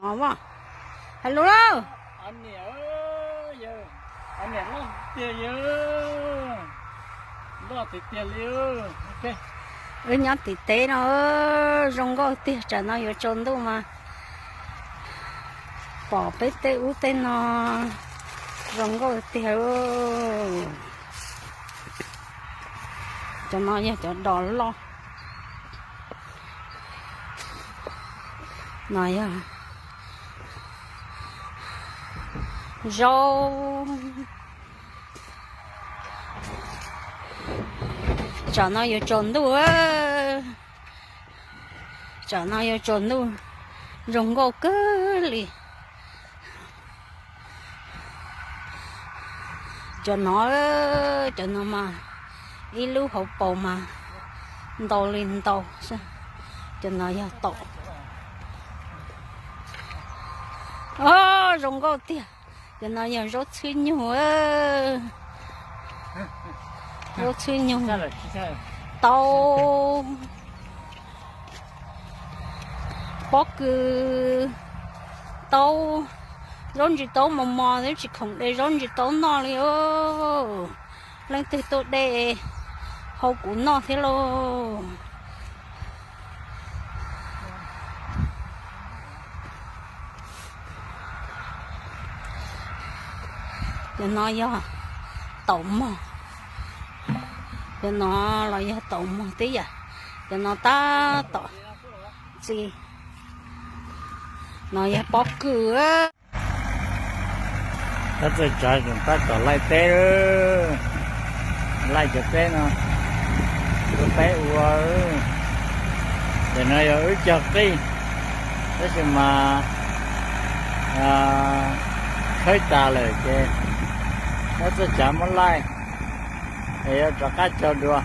No mas, hais lus lauj. Niam, niam loj tiag yawg, loj tiag tiag li. Wb nyob tim teb no zoo nkauj tiag, tsam no yuav tsaus ntuj mas pom peb tej ub tej no zoo nkauj tiag. Cov no yog cov dos loj. No yog zaub. Tsam no yuav tsaus ntuj, tsam no yuav tsaus ntuj, zoo nkauj kawg li. Cov no, cov no mas ib lub hauv paus mas ntau li ntau. Cov no yog taum. Os, zoo nkauj tiag. Cov no yog zaub txhwb nyug, zaub txhwb nyug, taub, pob kws, taub, zaub ntsis taub mos mos, twb tsis khoom de zaub ntsis taub noj li os. Leej twg tuaj de hau kuv noj thiab lauj. Cov no yog taum mog, cov no los yog taum mog tib yam. Cov no tab tom txi, no yog pob kws. Tab txawj tsav tseem tab tom laij teb, laij cov teb no rau peb ua. Ces no yog wb cog qij, tab sis mas tshawb tas lawm ces tab txawj tsav muab laij, es yuav rov qab cog dua.